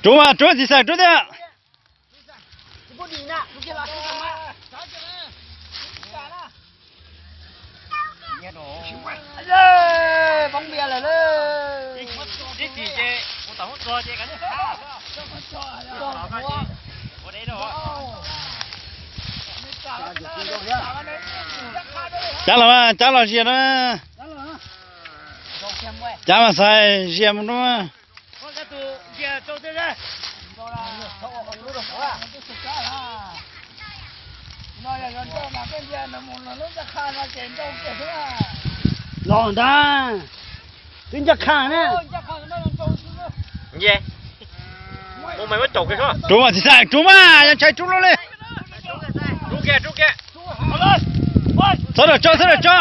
Rub mas, rub txiv xeem rub thiab. Cab los, cab los zias na. Cab mas xaiv zias mus no. Los ntag, twb ncaj qha na. Rub mas txiv xeem, rub mas, yog ntshai rub luaj li. Txhob dam tso, txhob dam tso.